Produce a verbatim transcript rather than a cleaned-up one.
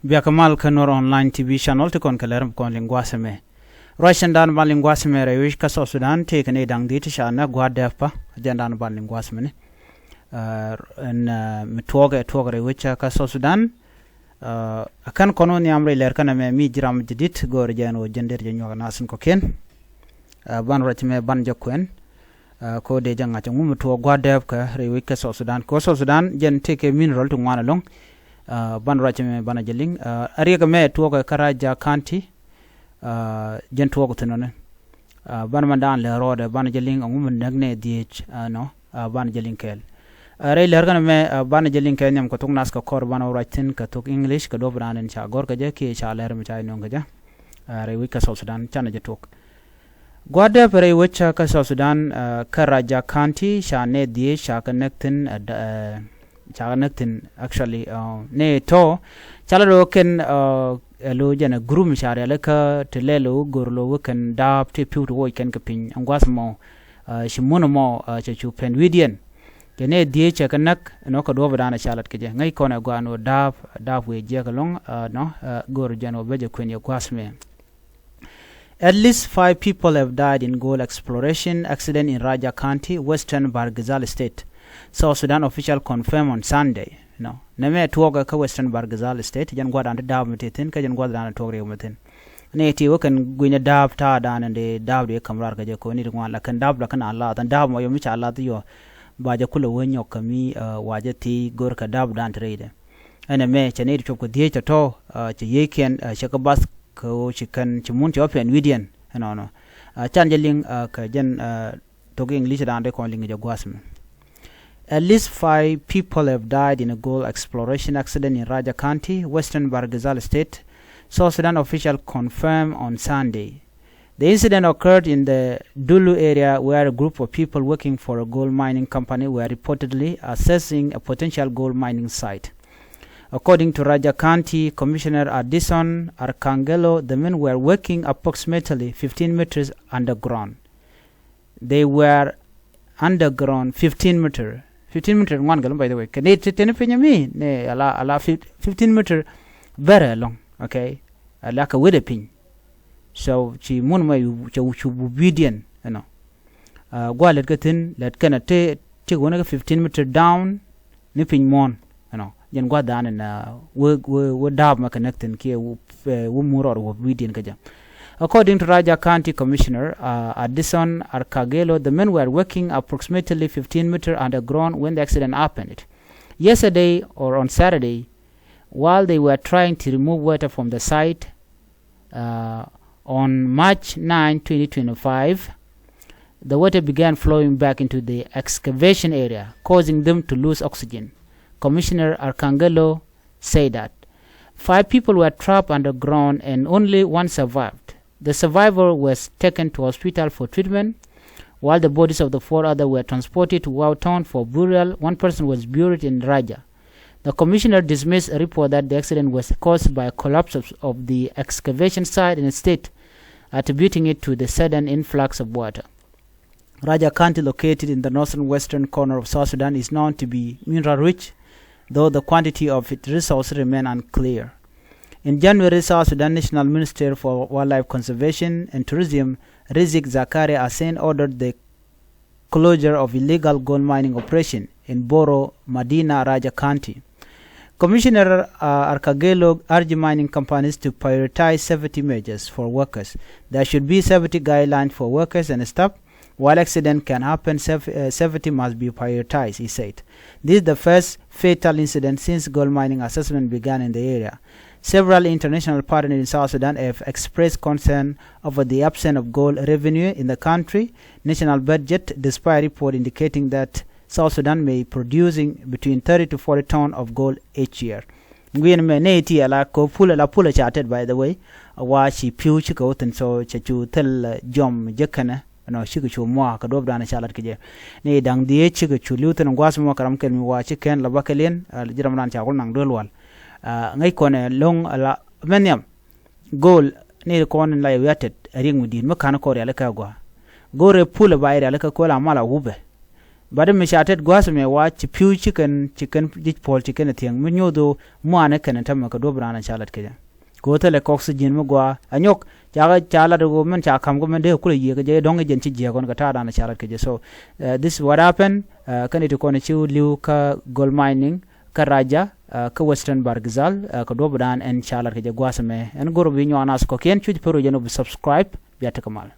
Biakä mal kä Nuer Online T V channel ti kɔn kɛ lɛr mi kɔn liŋ gua̱a̱th ɛmɛ. Ruacdan ban liŋ gua̱a̱th ɛmɛ rɛy wec kä South Sudan tëëkɛ nɛy da̱ŋ dhiec ti ca näk gua̱a̱th dääpä. Jɛn dan ban liŋ gua̱a̱th ɛmɛ ni. Ɛn mi tuɔɔkɛ tuɔɔk rɛy wec kä South Sudan. Ɛ kän kɔn wä nhiam rɛy lɛr kän ɛmɛ mi ji̱ ram jɛ di̱t go̱o̱rɛ jɛn ɣöö jɛn der jɛ nyuak nath in kɔ̱kiɛn. Ɛ ban ruac ɛmɛ ban jɛ kuɛn. Ɛ kɛ ɣöö dee jɛ ŋa̱c ɛŋu mi tuɔɔk gua̱a̱th dääpä rɛy wec kä South Sudan, kɛ ɣöö South Sudan jɛn tëëkɛ mineral ti ŋuan ɛlɔ̱ŋ. Ɛ ban ruac ɛmɛ ban jɛ liŋ. Ɛ riɛk ɛmɛ tuɔɔkɛ kä Raja County. Ɛ jɛn tuɔɔk thi̱n ɔni. Ɛ ban man daan lɛ rɔɔdɛ ban jɛ liŋ ɛŋu mi näk nɛy dhiec ɛnɔ. Ɛ ban jɛ liŋ kɛɛl. Ɛ rɛy lɛr kän ɛmɛ ɛ ban jɛ liŋ kɛɛl nhiam kɛ thok nath kɛ kɔr ban wä ruac thi̱n kɛ thok English kɛ duɔ̱p dan in ca gɔ̱r kɛ jɛ kiɛ ca lɛr mi ca inöŋ kɛ jɛ. Ɛ rɛy wec kä South Sudan canɛ jɛ tuɔɔk. Gua̱a̱th dääpä rɛy wec kä South Sudan ɛ kä Raja County ca nɛy dhiec ca kɛ näk thi̱n ɛ ca kɛ näk thi̱n actually ɛ nɛy tɔ̱ ca lɛ rɔ kɛn ɛ ɛ lo̱ jɛn ɛ group mi ca rialikä ti lɛl ɛ wä go̱r lo̱ wä kɛn da̱a̱p ti pi̱w ti woc kɛn kɛ piny ɛn gua̱th mɔ. Ɛ ci mun mɔ ɛ cɛ cu pɛn wi̱diɛn. Kɛ nɛy dhiec cɛ kɛ näk ɛnɔ kɛ duɔ̱ɔ̱p dan ɛ ca lat kɛ jɛ ŋäc kɔn ɛ gɔaa ɛn ɣöö da̱a̱p da̱a̱p wëë jiɛk ɛlɔ̱ŋ. Ɛ nɔ ɛ go̱r jɛn ɣöö bä jɛ kuɛn yɛ gua̱th mɛ. At least five people have died in gold exploration accident in Raja County, Western Bahr el Ghazal State. South Sudan official confirm on Sunday. Nɔ nɛmɛ tuɔɔkɛ kä Western Bahr el Ghazal State jɛn gua̱a̱th dan ti da̱a̱p mi ti thi̱n kä jɛn gua̱a̱th dan ti tuɔɔk riɛk mi thi̱n. Ni ti wä kɛn gui̱ny ni da̱a̱p ta̱a̱ dan in dee da̱a̱p dee ka̱m raar kɛ jɛ ko̱ni ti ŋuan la kɛn da̱a̱p la kɛn a lath ɛn da̱a̱p mɔ yɔ mi ca lath yɔ. Ba jɛ kulɛ wä nyɔk kä mi ɛ wa jɛ thiec go̱r kɛ da̱a̱p dan ti rɛydɛ. Ɛn ɛmɛ cɛ nɛy ti cuɔp kɛ dhiec tɔ̱tɔ̱ ɛ cɛ yiëëkiɛn ɛ cɛ kɛ bath kɛ ɣöö ci kɛn ci mun cɛ wä pɛn wi̱diɛn ɛnɔnɔ. Ɛ can jɛ liŋ ɛ kɛ jɛn ɛ thok English dan dee kɔn liŋ jɛ gua̱a̱th mɛ. At least five people have died in a gold exploration accident in Raja County, Western Bahr el Ghazal State, South Sudan official confirm on Sunday. The incident occurred in the Dulu area where a group of people working for a gold mining company were reportedly assessing a potential gold mining site. According to Raja County Commissioner Addison Arkangelo, the men were working approximately fifteen meters underground. They were underground fifteen meter. Fifteen meter ŋuan gɛl, by the way. Kɛ ni te teni piny mi ni ala ala fif- fifteen meter bɛrɛ lɔŋ. Okay. Ala kɛ wedɛ piny. So ci mun ma yu cɛ wucu bu bidiɛn ɛnɔ. Ɛ gua lɛt kɛ thin lɛt kɛn a te ti wunɛ kɛ fifteen meter down ni piny muɔ̱ɔ̱n. You know, jɛn gua̱th dan in wä wä wä da̱a̱p mɛ kɛ näk thi̱n kiɛ wä mur rɔɔd wä wi̱i̱diɛn kä jɛ. According to Raja County Commissioner uh, Addison Arkagelo, the men were working approximately fifteen meter underground when the accident happened. Yesterday or on Saturday, while they were trying to remove water from the site, uh, on March ninth, twenty twenty-five, the water began flowing back into the excavation area, causing them to lose oxygen. Commissioner Arkangelo said that five people were trapped underground and only one survived. The survivor was taken to hospital for treatment, while the bodies of the four others were transported to Wau town for burial. One person was buried in Raja. The commissioner dismissed a report that the accident was caused by a collapse of, of the excavation site and instead attributing it to the sudden influx of water. Raja County, located in the northern western corner of South Sudan, is known to be mineral rich, though the quantity of its resources remain unclear. In January, South Sudan National Minister for Wildlife Conservation and Tourism, Rizik Zakaria Hussein, ordered the closure of illegal gold mining operation in Boro, Madina, Raja County. Commissioner uh, Arkagelo urged mining companies to prioritize safety measures for workers. There should be safety guidelines for workers and staff. While accident can happen, saf- uh, safety must be prioritized, he said. This is the first fatal incident since gold mining assessment began in the area. Several international partners in South Sudan have expressed concern over the absence of gold revenue in the country national budget, despite report indicating that South Sudan may producing between thirty to forty ton of gold each year. Ŋuiɛn mɛ ne ti ala ko pulɛ la pulɛ ca tet, by the way. Wa ci piu ci ko thin so ca cu thil jom jekene. No ci ko cu mwa ka dop dan ca lat ke je. Ne dang die ci ko cu liu thin guas mo karam kel mi wa ci ken la bakelien. Jiram dan ca kul nang dol wal. Ngai kone long ala meniam. Gold ni kɔn in la yɛ wi̱i̱ a tet a riɛk mi di̱i̱t mi ka̱n kɔn rialikä a gɔaa. Go̱o̱rɛ pulɛ ba yɛ rialikä köl a mal a wupɛ. Bat mi ca tet gua̱a̱th mɛ wa ci pi̱w ci kɛn ci kɛn ji̱c puɔl ci kɛn thiäŋ mi nyoth ɣöö mua̱a̱n kɛn tämɛ kɛ duɔ̱p raan ca lat kecä. Kɛ ɣöö thilɛ kɔk thi̱ji̱n mi gɔaa a nyɔk ca ca lat ɣöö min ca ka̱m kɛ min dee kulɛ yiëë kɛ jɛ dɔ̱ŋ i̱ jɛn ci jiääk ɣɔn kɛ ta̱a̱ raan ca lat kecä. So this is what happened. Kɛn i̱ ti kɔn ci li̱w kä gold mining kä Raja kä Western Bargazal kɛ duɔ̱p raan ɛn ca lat kecä gua̱a̱th mɛ ɛn gör bi nyuan as kɔkiɛn cuc pär ɣöö jɛn ɣöö bi subscribe bia tekɛ mal.